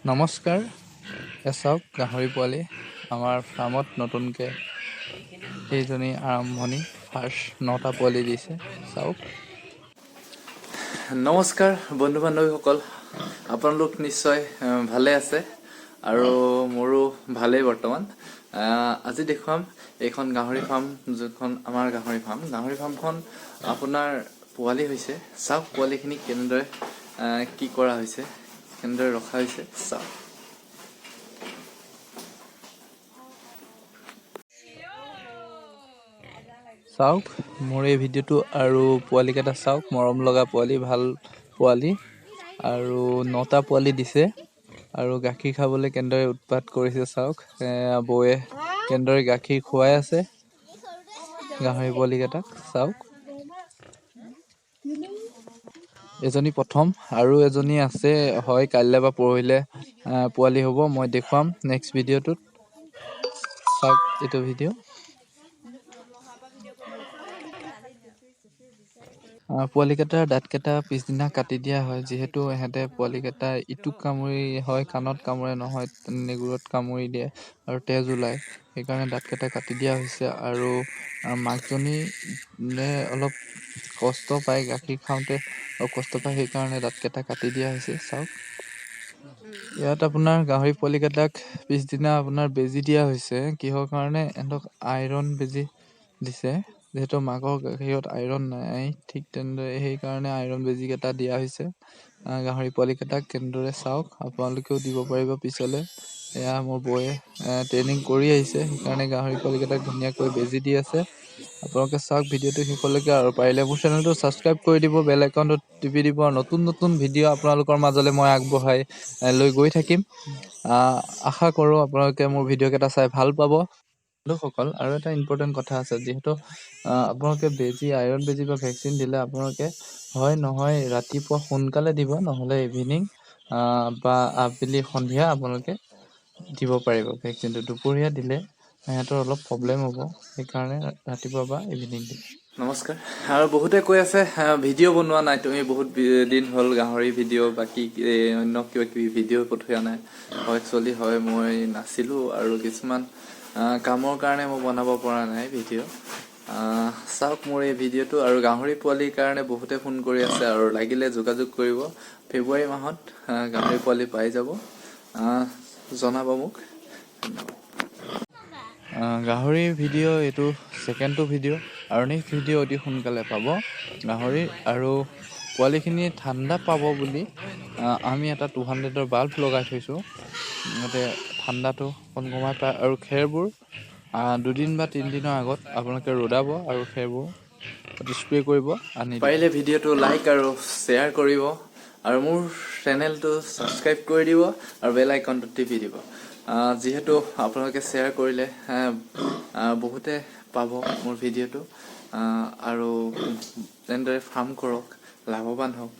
নমস্কাৰ, এয়া চাওক গাহৰি পোৱালি। আমাৰ ফাৰ্মত নতুনকৈ এইজনী আৰম্ভণি, ফাৰ্ষ্ট নটা পোৱালি দিছে, চাওক। নমস্কাৰ বন্ধু বান্ধৱীসকল, আপোনালোক নিশ্চয় ভালে আছে আৰু মোৰো ভালেই বৰ্তমান। আজি দেখুৱাম এইখন গাহৰি ফাৰ্ম, যোনখন আমাৰ গাহৰি ফাৰ্ম। গাহৰি ফাৰ্মখন আপোনাৰ পোৱালি হৈছে। চাওক পোৱালিখিনি কেনেদৰে কি কৰা হৈছে, কেনেদৰে ৰখা হৈছে, চাওক। চাওক মোৰ এই ভিডিঅ'টো আৰু পোৱালিকেইটা চাওক, মৰম লগা পোৱালি, ভাল পোৱালি। আৰু নটা পোৱালি দিছে আৰু গাখীৰ খাবলৈ কেনেদৰে উৎপাত কৰিছে চাওক। বৌয়ে কেনেদৰে গাখীৰ খুৱাই আছে গাহৰি পোৱালিকেইটাক চাওক। এজনী প্ৰথম আৰু এজনী আছে, হয় কাইলৈ বা পৰহিলৈ পোৱালি হ'ব, মই দেখুৱাম নেক্সট ভিডিঅ'টোত। চাওক এইটো ভিডিঅ'। পোৱালিকেইটাৰ দাঁতকেইটা পিছদিনা কাটি দিয়া হয়, যিহেতু ইহঁতে পোৱালিকেইটা ইটোক কামুৰি হয় কাণত কামোৰে, নহয় নেগুৰত কামুৰি দিয়ে আৰু তেজ ওলায়, সেইকাৰণে দাঁতকেইটা কাটি দিয়া হৈছে। আৰু মাকজনীয়ে অলপ কষ্ট পায় গাখীৰ খাওঁতে, অলপ কষ্ট পায়, সেইকাৰণে দাঁতকেইটা কাটি দিয়া হৈছে। চাওক ইয়াত আপোনাৰ গাহৰি পোৱালিকেইটাক পিছদিনা আপোনাৰ বেজী দিয়া হৈছে। কিহৰ কাৰণে? ইহঁতক আইৰণ বেজী দিছে, যিহেতু মাকৰ গাখীৰত আইৰণ নাই, ঠিক তেনেদৰে সেইকাৰণে আইৰণ বেজীকেইটা দিয়া হৈছে। গাহৰি পোৱালিকেইটাক কেনেদৰে চাওক, আপোনালোকেও দিব পাৰিব পিছলৈ। এয়া মোৰ বৌয়ে ট্ৰেইনিং কৰি আহিছে, সেইকাৰণে গাহৰি পোৱালিকেইটাক ধুনীয়াকৈ বেজী দি আছে। আপোনালোকে চাওক ভিডিঅ'টো শেষলৈকে আৰু পাৰিলে মোৰ চেনেলটো ছাবস্ক্ৰাইব কৰি দিব, বেল আইকনটো টিপি দিব, আৰু নতুন নতুন ভিডিঅ' আপোনালোকৰ মাজলৈ মই আগবঢ়াই লৈ গৈ থাকিম। আশা কৰোঁ আপোনালোকে মোৰ ভিডিঅ'কেইটা চাই ভাল পাব। বন্ধুসকল, আৰু এটা ইম্পৰ্টেণ্ট কথা আছে, যিহেতু আপোনালোকে বেজী, আইৰণ বেজী বা ভেকচিন দিলে আপোনালোকে হয় নহয় ৰাতিপুৱা সোনকালে দিব, নহ'লে ইভিনিং বা আবেলি সন্ধিয়া আপোনালোকে দিব পাৰিব ভেকচিনটো। দুপৰীয়া দিলে সিহঁতৰ অলপ প্ৰব্লেম হ'ব, সেইকাৰণে ৰাতিপুৱা বা ইভিনিং দিব। নমস্কাৰ। আৰু বহুতে কৈ আছে ভিডিঅ' বনোৱা নাই তুমি, বহুত দিন হ'ল গাহৰি ভিডিঅ' বাকী অন্য কিবা কিবি ভিডিঅ' পঠোৱা নাই। হয়, একচুৱেলি হয় মই নাছিলোঁ আৰু কিছুমান কামৰ কাৰণে মই বনাব পৰা নাই ভিডিঅ'। চাওক মোৰ এই ভিডিঅ'টো। আৰু গাহৰি পোৱালিৰ কাৰণে বহুতে ফোন কৰি আছে আৰু লাগিলে যোগাযোগ কৰিব। ফেব্ৰুৱাৰী মাহত গাহৰি পোৱালি পাই যাব, জনাব মোক। ধন্যবাদ। গাহৰিৰ ভিডিঅ' এইটো ছেকেণ্ডটো ভিডিঅ' আৰু নেক্সট ভিডিঅ' অতি সোনকালে পাব গাহৰি। আৰু পোৱালিখিনি ঠাণ্ডা পাব বুলি আমি এটা 200ৰ বাল্ব লগাই থৈছোঁ, যাতে ঠাণ্ডাটো অকণ কমাই পায়। আৰু খেৰবোৰ দুদিন বা তিনিদিনৰ আগত আপোনালোকে ৰ'দাব আৰু খেৰবোৰ স্প্ৰে কৰিব আনি দিব। পাৰিলে ভিডিঅ'টো লাইক আৰু শ্বেয়াৰ কৰিব আৰু মোৰ চেনেলটো ছাবস্ক্ৰাইব কৰি দিব আৰু বেল আইকনটো টিপি দিব। যিহেতু আপোনালোকে শ্বেয়াৰ কৰিলে বহুতে পাব মোৰ ভিডিঅ'টো। আৰু তেনেদৰে ফাৰ্ম কৰক, লাভৱান হওক।